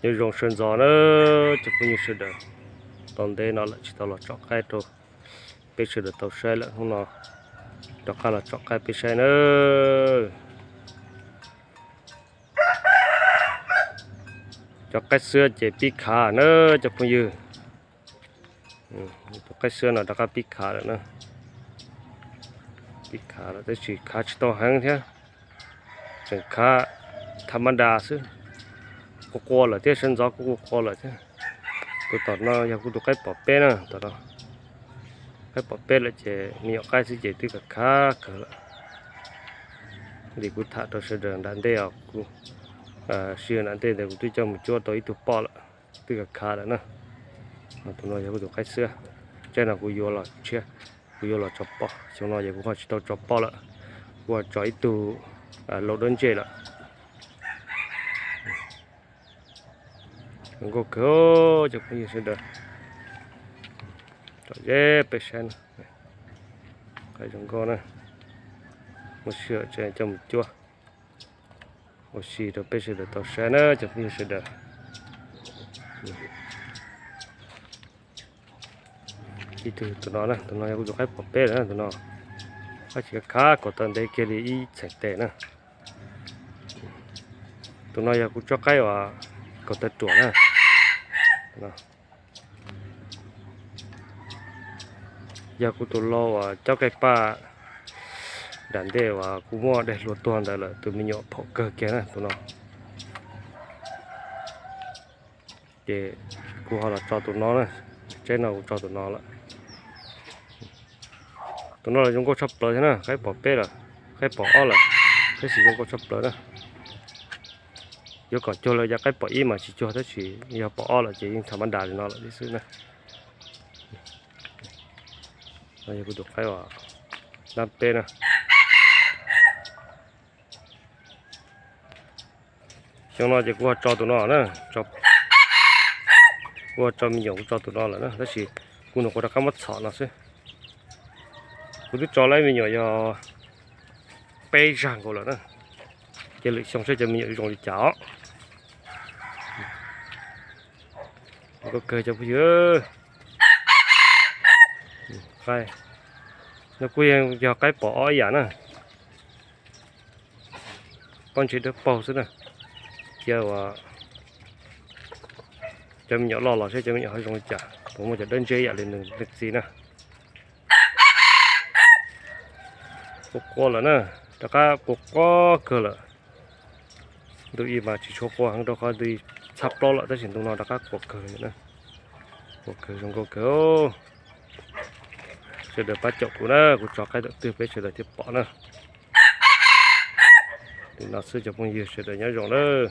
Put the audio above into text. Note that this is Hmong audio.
Nyob zoo sawv ntxov na cov phooj ywg sawv daws, tau ntev no lawm tsis tau los tsom qaib rau peb sawv daws tau saib lawm, hnub no rov qab los tsom qaib peb saib na. Cov qaib xwab ces pib khav na cov phooj ywg. Tus qaib xwab no rov qab pib khav lawm na. Pib khav lawm tab sis khav tsis tau heev thiab, tseem khav tham ma das xwb. Qua qua lawm thiab, sawv ntxov kuj qua qua lawm thiab. Tus tom no yog kuv tus qaib pom peb na, tom no qaib pom peb lawm ces me nyuam qaib xwb ces twb khav khav kawg lawm. Li kuv tham rau sawv daws nram ntej os, kuv si nram ntej ntawd kuv twb coj mus cuab tau ib tug poj lawm, twb khav khav lawm na. Tus no yog kuv tus qaib xwab, tsaib no kuv yuav los tshiab, kuv yuav los tso poj, xyoo no ces kuv ho tsis tau tso poj lawm, kuv ho tso ib tug laus dawb ntsej lawm. Zoo nkauj kawg cov phooj ywg sawv daws, tsom ze peb saib na. Qaib zoo nkauj na, muaj sij hawm coj mus cuab ua si rau peb sawv daws tau saib na cov phooj ywg sawv daws. Ib tug tus no na, tus no yog kuv tus qaib pom peb lawm na, tus no qaib tsis khav, khav kom tau ntev kiag li ib txheem tes na. Tus no yog kuv tsob qaib uas kaum tawv ruam na. Yog kuv tus lau uas cob kaij paj nram ntej uas kuv muab daim hlua tuag ntawd lawm, tus me nyuam phaum kawg kiag na tus no. Ces kuv ho los tso tus no na, tsaib no kuv tso tus no lawm. Tus no los zoo nkauj tshaj plaws thiab na, qaib pom peb lawm, qaib pom ob lawm, tab sis zoo nkauj tshaj plaws na. Yuav kom cuag lawv cov qaib pom ib mas tsis cuag, tab sis yog pom ob lawm ces yeej tham ma das li no lawm xwb na. No yog kuv tus qaib uas dab peb na. Xyoo no ces kuv ho tso tus no na, kuv ho tso me nyuam kuv tso tus no lawm na, tab sis kuv nws kuv rov qab muab txhom no xwb. Kuv twb tso lawm me nyuam yog peb zag nkaus lawm na, ces lwm xyoo saib cov me nyuam zoo li cas os. Zoo nkauj kawg cov phooj ywg. Qaib no kuj yog qaib pom ob ib yam na, pob ntseg dawb paug xwb na. Cia uas cov me nyuam loj los saib cov me nyuam ho zoo li cas, puas muaj cov dawb ntseb ib yam li nws txiv na. Qua qua lawm na, rov qab qua qua kawg lawm. Ntu ib mas tsis tshua qua heev rau qhov ntu ib txhab plaub lawm, tab sis ntu no rov qab qua kawg na. Qua kawg zoo nkauj kawg. Sawv daws pab caum kuv na, kuv tso qaib tawm twg peb sawv daws thiaj pom na. Li no xwb cov phooj ywg sawv daws nyob zoo lawm.